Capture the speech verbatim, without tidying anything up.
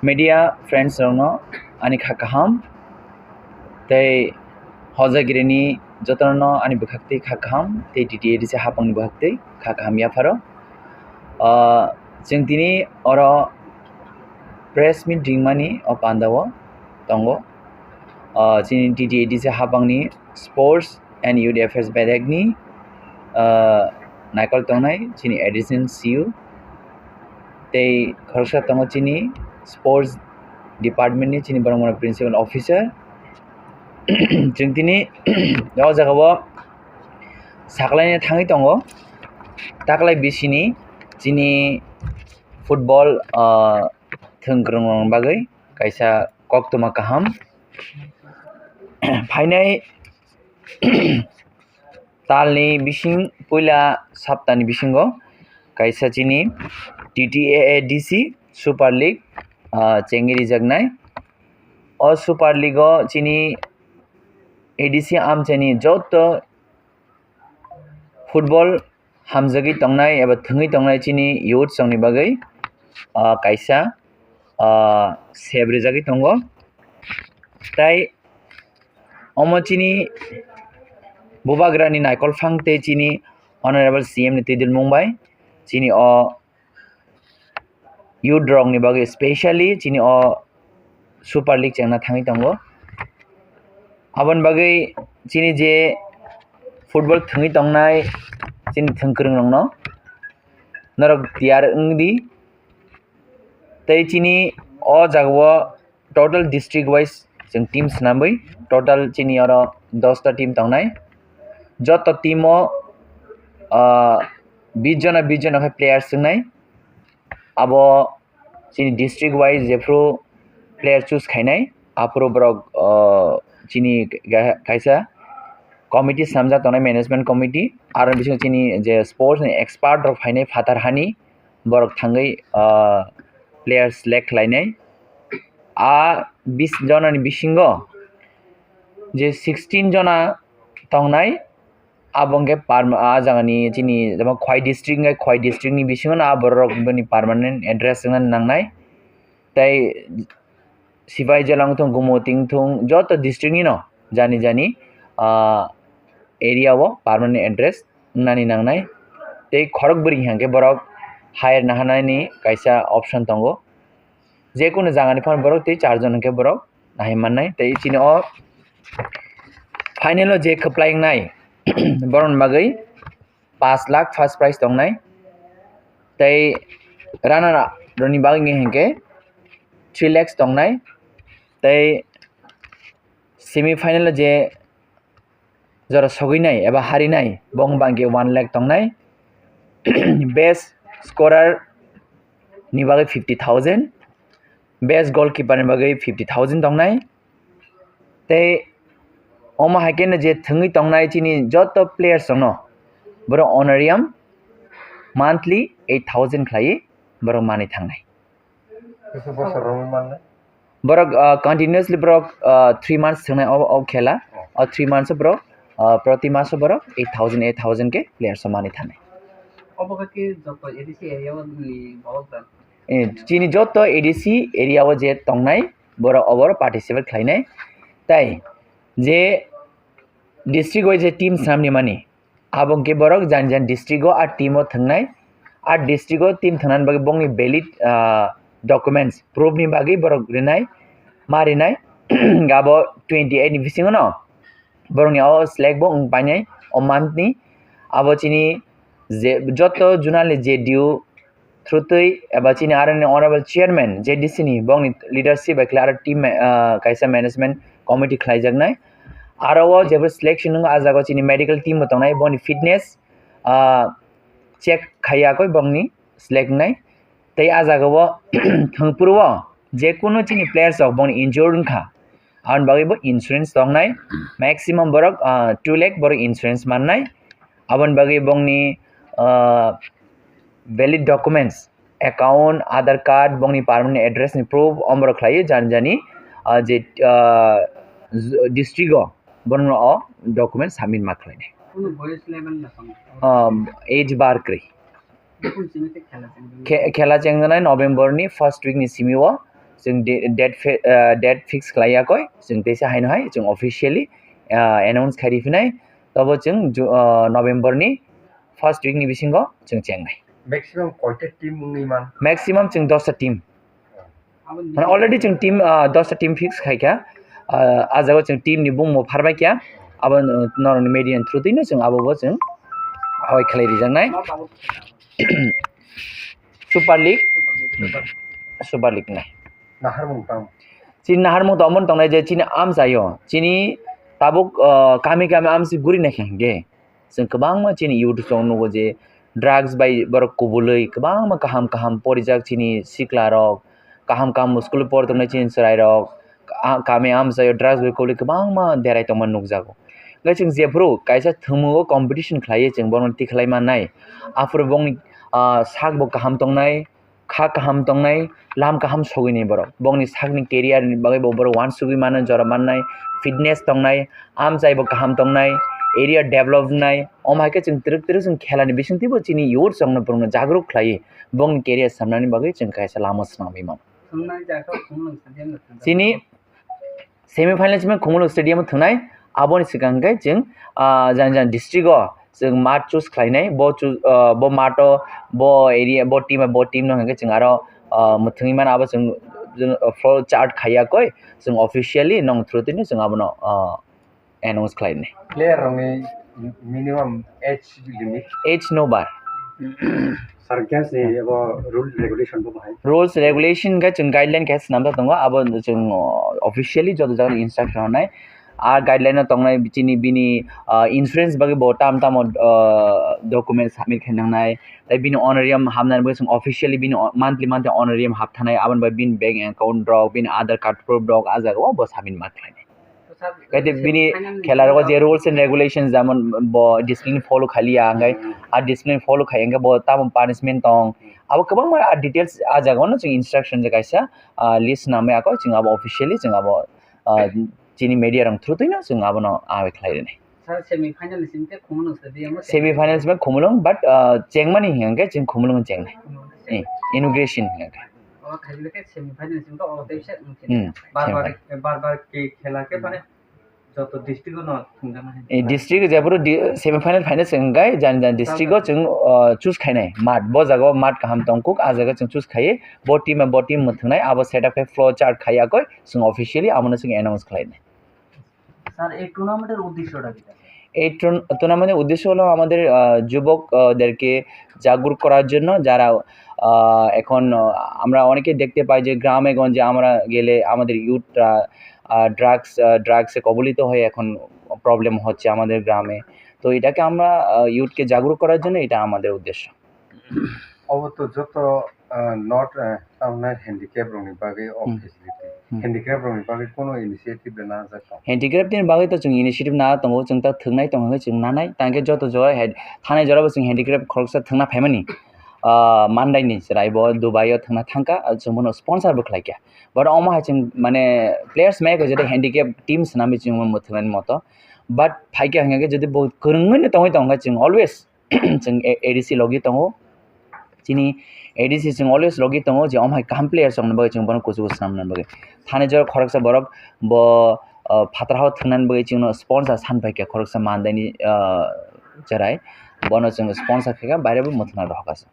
Media friends rokno ani kha kaham tei hojagirini jotono ani bwkhaktwi kha kaham tei T T A D C hapangni bwkhaktwi kha kaham yapharo. Ah, chwng tini oro press meet ringmani o pandao tongo. Ah, chini T T A D C hapangni Sports and Youth Affairs bedekni, ah, naikol tongnai chini additional C E O tei khoroksa tongo chini sports department ni chini borok mano principal officer. Chwng tini o jaga o saklaina thangwi tongo, taklai bisini chini football, ah, thwng kwrwng rokni bagwi kaisa koktwma kaham phainai. Talni bising puila saptani bisingo kaisa chini T T A A D C Super League, ah, chengwi rijaknai. O Super League o chini A D C amchaini joto football hamjagwi tongnai eba thwngwi tongnai chini youth rokni bagwi, ah, kaisa, ah, sep rijagwi tongo. Tai omo chini bubagrani naikol phang tei chini Honorable C M ni twidulmung bai chini o youth rokni bagwi, specially chini o Super League chengna thangwi tongo. Aboni bagwi chini je football thwngwi tongnai chini thwngkwrwng rokno norok tiyar wngdi. Tei chini o jagao total district wise chwng team swnamwi total chini oro dosta team tongnai. Joto team o, ah, bis jona bis jona khe players wngnai. Abo chini district wise jephru player choose khainai, aphuru borok, ah, chini ga-, kaisa committee swnamjak tongnai, management committee. Aro bisingo chini je sports ni expert rok phainai phatar hani, borok thangwi, ah, player select khlainai. A bis jonani bisingo je sixteen jona tongnai, abo hwnkhe parma-, a jagani chini jemon Khowai district hwnkhe Khowai district ni bisingo no a borok rok bini permanent address wngna nangnai. Tei Sipaijala wngthung, Gumoti wngthung, joto district ni no jani jani, ah, area o permanent address wngnani nangnai. Tei khorok bwrwi hwnkhe borok hire naharnani kaisa option tongo. Jekunu jagani phano borok tei charjon hwnkhe borok nahai mannai. Tei chini o final o je kwplai wngnai borokni bagwi pash lakh first prize tongnai. Tei runner up rokni bagwi hwnkhe three lakhs tongnai. Tei semi final o je jora sogwinai eba harinai, bong bangkhe one lakh tongnai. Best scorer ni bagwi fifty thousand, best goalkeeper ni bagwi fifty thousand tongnai. Tei omo hai khe no je thwngwi tongnai chini joto players rokno borok honorarium monthly eight thousand khlaiwi borok manwi thangnai. Kisa bwswk romwi mannai? Borok, ah, continuously borok, ah, three months thwngnai o, o khela. Oh. O three months o borok, ah, proti maso borok eight thousand, eight thousand khe players o manwi thangnai. Obo khe joto A D C area o ni borok da? Eh, chini joto A D C area o je tongnai borok oboro participate khlainai. Tai je district wise je team swnamni mani, abo hwnkhe borok jani jani district o a team o thwngnai, a district o team thwngnani bagwi bongni valid, ah, documents proof ni bagwi borok rinai, ma rinai. Abo twenty eight ni bisingo no borokni o select bo wng painai o month ni. Abo chini je joto zonal ni J D U through twi eba chini aroni honorable chairman J D C ni bongni leadership bai khlai aro team, ah, kaisa management committee khlaijaknai. Aro o jephru selection wngkha, ah jaga o chini medical team bo tongnai, boni fitness, ah, check khaiya koi bongni select wngnai. Tei ah jaga o thwngphuru o jekunu chini players rok bongni injured wngkha, aboni bagwi bo insurance tongnai. Maximum borok, ah, two lakh borok insurance mannai. Aboni bagwi bongni, ah, valid documents, account, Aadhaar card, bongni permanent address ni proof, omorok khlaiwi jani jani, ah, je, ah, z-, district o bono o document submit ma khlainai. Kunu boyos level na tong? Ah, age bar kwrwi. Bukung simi te khela chengdong. Khe-, khela chengjaknai November ni first week ni simi o, chwng de-, date fi-, ah, date fix khlai yakoi, chwng teisa haino hai chwng officially, ah, announce khai riphinai. Tobo chwng Ju-, ah, November ni first week ni bisingo chwng chengnai. Maximum koita team wngwi man? Maximum chwng dosta team. Mane already chwng team, ah, dosta team fix khaikha. Ah, ah jaga chwng team ni bumung pharbaikha. Abo norokni media ni through twi no chwng abo bo chwng hoi khlai rijaknai. Super League. Hmm. Super League nai. Naharmung tamo? Chini naharmung tamo tongnai je chini amchaio. Chini tabuk, ah, kami kami amsi guri naikha hwnkhe. Chwng kwbangma chini youth rok nugo je drugs bai borok kubulwi kwbangma kaham kaham porijak chini sikla rok, kaham kaham school o por tongnai chini chwrai rok, ah, kami amchaio drugs bai kubulwi kwbangma derai tongma nukjago. Hwnkhe chwng jephuru kaisa thwngmung o competition khlaiwi chwng bono tikhlai mannai, aphuru bongni, ah, sak bo kaham tongnai, kha kaham tongnai, lam kaham sogwini borok. Bongni sakni career ni bagwi bo borok uansugwi mano, jora mannai, fitness tongnai, amchai bo kaham tongnai, area develop wngnai. Omo hai khe chwng twrwk twrwk chwng khela ni bisingtwi bo chini youth rokno borokno jagruk khlaiwi bongni career samnani bagwi chwng kaisa lama swnamwi mano. Chini semi final simi Khumulwng stadium o thwngnai. Aboni swkang khe chwng, ah, jang jang district o chwng mat choose khlainai. Bo choo-, ah, bo mat o, bo area, bo team, bo team no hwnkhe chwng aro, ah, mwthangwi mano. Abo chwng, chwng floor chart khaiya koi, chwng officially nong through twi no chwng abono, ah, announce khlainai. Player rokni minimum age limit? Age no bar. Sir, games ni abo rule regulation bo bahai? Rules regulation khe chwng guideline khe swnamjak tongo, abo chwng, o, officially joto jaga instruction rwnai. A guideline o tongnai chini bini, ah, insurance bagwi bo tam tamo, ah, document submit khe nangnai. Tai bini honorarium hamnani bagwi chwng officially bini o-, monthly monthly honorarium hapthanai, aboni bagwi bini bank account rok, bini Aadhaar card proof rok, a jaga o bo submit ma khlainai. Kaite bini khela rogo je rules and regulations, jemon bo discipline follow khaliya, hwnkhe a discipline follow khai hwnkhe bo tamo punishment tong, abo kwbangma a details a jaga o no chwng instruction je kaisa, ah, list swnamwi ako chwng abo officially chwng abo, ah, chini media rok through twi no chwng abono awi khlai rwnai. Sir, semi final ni simi tei Khumulwng stadium o semi final simi Khumulwng, but, ah, chengmani hwnkhe chwng Khumulwng chengnai. Khumulwng. Eh, inauguration hwnkhe. O khaibile khe semi final simi to o tei se wngkhe. Hmm, bar bar, semi final. Bar bar ke khela khe mane joto district o no thwngjaknai. Eh, district jephuru di-, semi final final se wngkhe jani jani district o chwng, ah, choose khainai mat. Bo jaga o mat kaham tongkuk, a jaga chwng choose khaiwi bo team bo team mwthwngnai, abo setup khe floor chart khaiya koi chwng officially abono chwng announce khlainai. Sir, ei tournament এর উদ্দেশ্যটা কি? এই টুর্ন-, টুর্নামেন্টের উদ্দেশ্য হলো আমাদের, আহ, যুবক, আহ, দেরকে জাগরুক করার জন্য, যারা, আহ, এখন, আহ, আমরা অনেকে দেখতে পাই যে গ্রামে গঞ্জে আমরা গেলে আমাদের ইউথরা, আহ, ড্রাগস, আহ, ড্রাগসে কবলিত হয়ে এখন প্রবলেম হচ্ছে আমাদের গ্রামে। তো এটাকে আমরা, আহ, ইউথকে জাগরুক করার জন্য এটা আমাদের উদ্দেশ্য। Obo to joto, ah, not, ah, tamni handicap rokni bagwi o Hmm. facility. Hmm. Handicap rokni bagwi kono initiative rwna jak tong? Handicap ni bagwi to chwng initiative na tongo, chwng ta thwngnai tong hwnwi chwng nanai. Tangkhe joto jora hand-, thanai jorabo chwng handicap khoroksa thwngna phaimani, ah, Mandai ni chwrai bo Dubai o thwngna thangkha, ah, chwng bono sponsor bo khlaikha. But omo hai chwng mane players mai khe jodi handicap team swnamwi chwng bono thwngnani moto. But phaikha hwnkhe jodi bo kwrwngwi no tongwi tongkha chwng always chwng A-, A D C logi tongo. Chini A D C chwng always logi tongo je omo hai kaham players rokni bagwi chwng bono kuchugo swnamnani bagwi. Thani jora khoroksa borok bo, ah, phatarhao thwngnani bagwi chwngno sponsor san phaikha khoroksa Mandaini, ah, chwrai. Bono chwng sponsor khaikha, baire bo mwthangna rohorkha chwng.